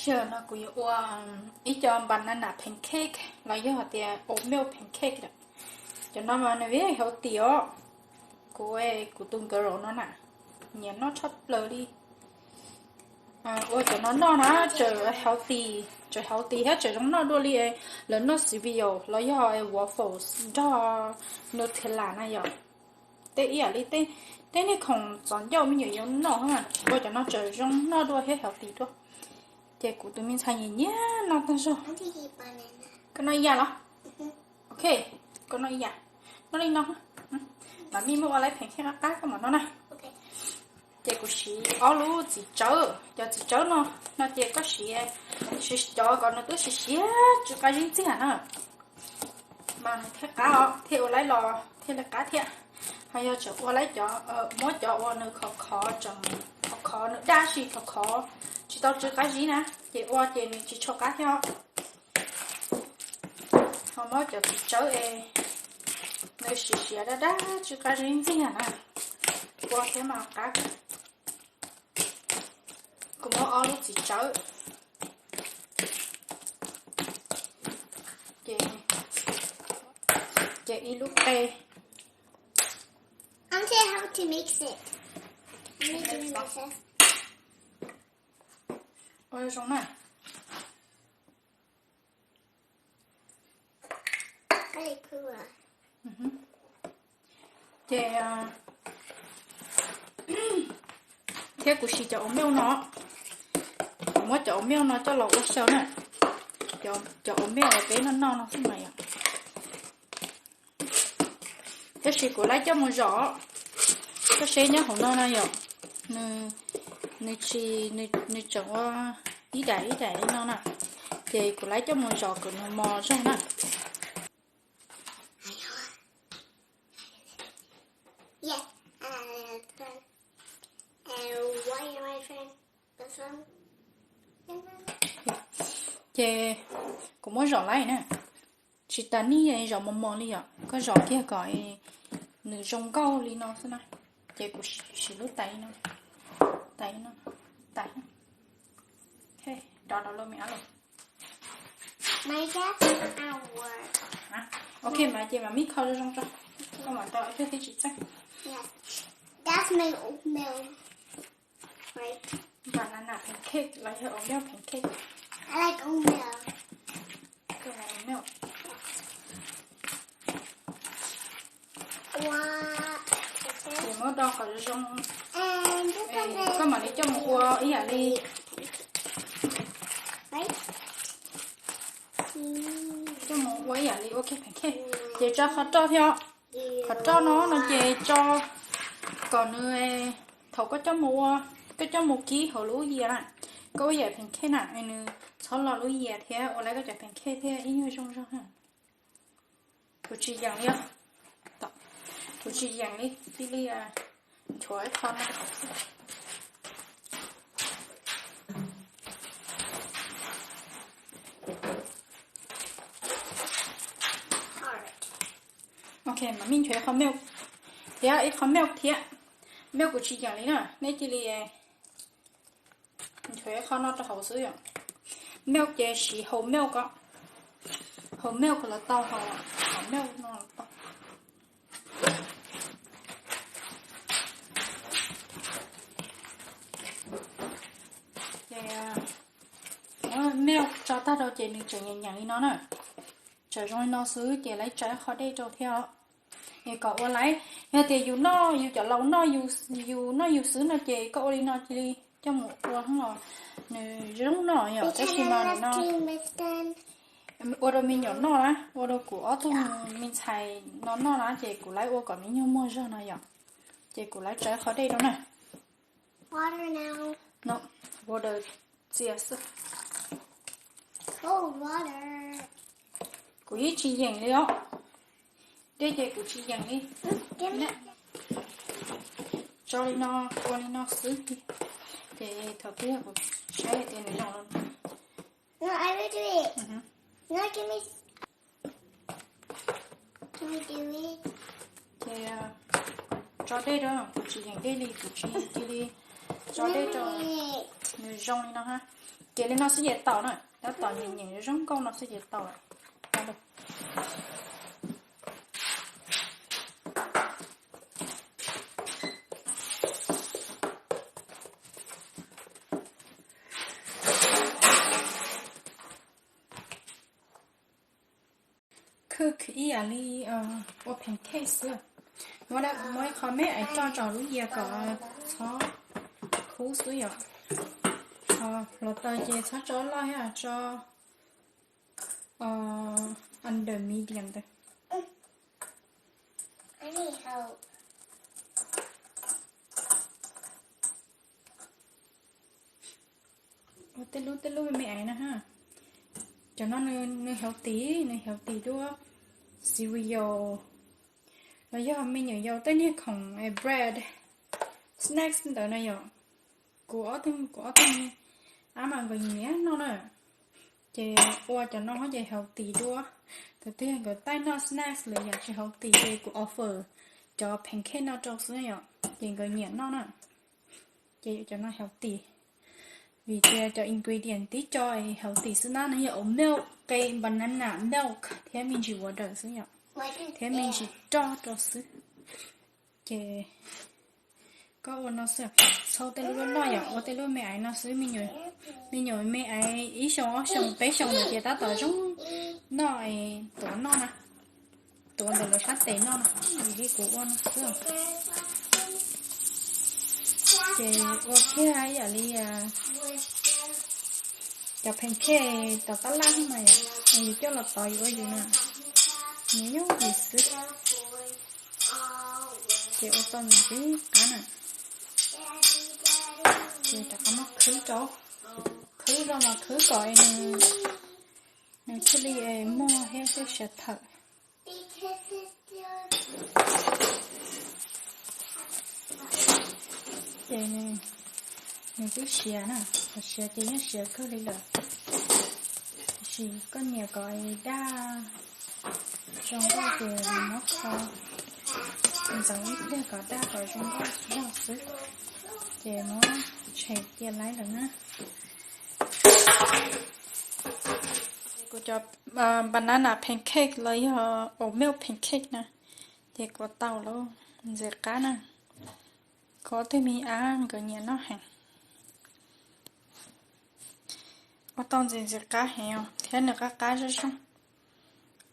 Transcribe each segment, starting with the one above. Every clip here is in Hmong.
Sij hawm no kuv yuav ua ib co banana pancake los yog tias oatmeal pancake lawm. Cov no mas nws healthy os. Kuv, kuv tus girl no na, nyiam noj tshaj plaws li. Ua cov no noj na, tseem healthy, tseem healthy thiab tseem zoo noj dua li lawv noj cereal los yog waffles nrog Nutella na yom. Tej ib yam li tej niag khoom txom ncauj me nyuam yaus noj, ua cov no tseem zoo noj dua thiab healthy dua. Ces kuv tus me ntxhais nyiam nyiam noj tag zog. Koj noj ib yam los? Ok, koj noj ib yam. Noj li no, mam mij muab ua laiv pancake qab qab koj mam noj na. Ces kuv siv ob lub txiv tsawb, cov txiv tsawb no, no ces koj siv, siv cov kom nws twb siav siav tsw qab zib ntxiag na, mas nws thiaj qab os, thiaj ua laiv los thiaj li qab thiab. Ho yog tseem ua laiv cov, muab cov uas nws khov khov, tseem khov khov, nws daj si khov khov, tsis tau tsw qab zib na, ces ua ces nws tsis tshua qab thiab os. Ho muab cov txiv tsawb es nws siav siav daj daj tsw qab zib ntxiag na, ua thiab mas qab. Kuv muab ob lub txiv tsawb, ces, ces ib lub qe. I want to know how to mix it. I'm gonna do it myself. Ua zoo na. Really cool. Ces thiab kuv siv cov oatmeal no, kuv muab cov oatmeal no coj los ua xyaw na. Cov oatmeal uas peb noj noj no xwb mas yom. Tab sis kuv laib coj mus zom, koj seb nyob hauv no na yom, nws, nws tsis, nws tseem ua ib daim ib daim li no na, ces kuv laib coj mus zom kom nws mos zog na. Ces kuv muab zom laib na, tsis tas nij zom mos mos li yom, koj zom kiag kom nws zoo nkauj li no xwb na. Ces kuv siv lub tais no, tais no, tais, rov rau lub me ab los. Ok mas ces mam mij kho zoo zoo tso, koj mam tau thiaj tsis txeeb. Banana pancake los yog oatmeal pancake. Ces muab do kom zoo, koj mam li coj mus ua ib yam li, coj mus ua ib yam li ua cake pancake. Ces tso qhov roj thiab, qhov roj no no ces tso kom nws, thaum koj coj mus ua, koj coj mus kib hauv lub yias na, koj ua yam pancake na, nws txhob lo lub yias thiab ua lawv koj cov pancake thiaj ib nyuag zoo zog na. Kuv tsis yeem li, kuv tsis yeem li, cia li nchuav ib qho no. Ok, mam mij nchuav ib qho milk thiab, ib qho milk thiab. Milk kuv tsis yeem li na, nej cia li nchuav ib qho no rau hauv xwb yom. Milk ces siv whole milk os, whole milk los tau, hom milk no los tau. Ces muab milk tso tag rau ces nws tseem nyeem nyeem li no na. Tseem zoo li no xwb ces lawv tso ib qho dej rau thiab os. Es kom ua laiv, yog tias yus noj, yus cov laus noj, yus noj yus xwb no ces koj ua li no cia li coj mus ua los nws zoo noj yom, tab sis mas nim no ua rau me nyuam noj na, ua rau kuv ob tug me ntxhais no noj na ces kuv laiv ua kom me nyuag muag zog no yom. Ces kuv laiv tso ib qho dej rau na. No, water txias xwb. Kuv yeej tsis yeem li os. Dej ces kuv tsis yeem li. Tso li no, ua li no xwb. Ces thaum twg kuv saib tias nws zoo. Ces tso dej rau, kuv tsis yeem dej li, kuv tsis cia li tso dej rau. Nws zoo li no ha. Ces li no xwb ces tau na, tab tom nyem nyem zoo nkauj no xwb ces tau lawm. Cook ib yam li ua pancake xwb. Muab ib qho me aiv tso rau lub yias kom txhob kub xwb yom. Hluav taws ces txhob tso loj thiab, tso under medium ntawd. Ua tej lub tej lub me me aiv no ha. Cov no nws healthy, nws healthy dua cereal los yog me nyuam yaus tej niag khoom bread, snacks ntawd no yom. Kuv ob tug, kuv ob tug me ab mas nkawd nyiam noj na. Ces ua cov no ces healthy dua. Tus twg nkawd taij noj snacks lawm yam tsis healthy ces kuv offer cov pancake no rau xwb yom, ces nkawd nyiam noj na. Ces cov no healthy, vim tias cov ingredient tib co healthy xwb na, nws yog oat milk, qe, banana milk thiab me ntsis water xwb yom, thiab me ntsis roj rau xwb. Ces koj ua no xwb, txhob tej lub loj loj yom, ua tej lub me aiv no xwb, me nyuam me aiv ib xyoos ob xyoos peb xyoos ntawd ces tab tom zoo noj, tuav noj na, tuav ntawm lawv sab tes noj na, vim li kuv ua no xwb. Ces ua kiag ib yam li cov pancake tom tab laj xwb mas yom, yus coj los tod yus ua yus na, nws yooj yim xwb. Ces ua tau nws tib qab na, ces rov qab muab khwb rau, khwb rau mas khwb kom nws thiaj li muag thiab thiaj siav thawm. Ces nws twb siav na, qhov siav ces yeej siav kawg li lawm. Tiam sis koj nyiam kom daj zoo nkauj ces muab kho ntxeev ib pliag kom daj kom zoo nkauj zog xwb. Ces muab tshem cia laib lawm na. Ces kuv cov banana pancake los yog oat milk pancake na, ces kuv tau lawm, ntxim qab na. Kuv ob tug me ab nkawd nyiam noj heev. Ua tau ntxim ntxim qab heev os, thiab nws qab qab zoj zog.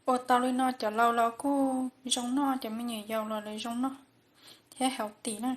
Ua tau li no cov laus los kuj zoo noj, cov me nyuam yaus los lawv zoo noj, thiab healthy na.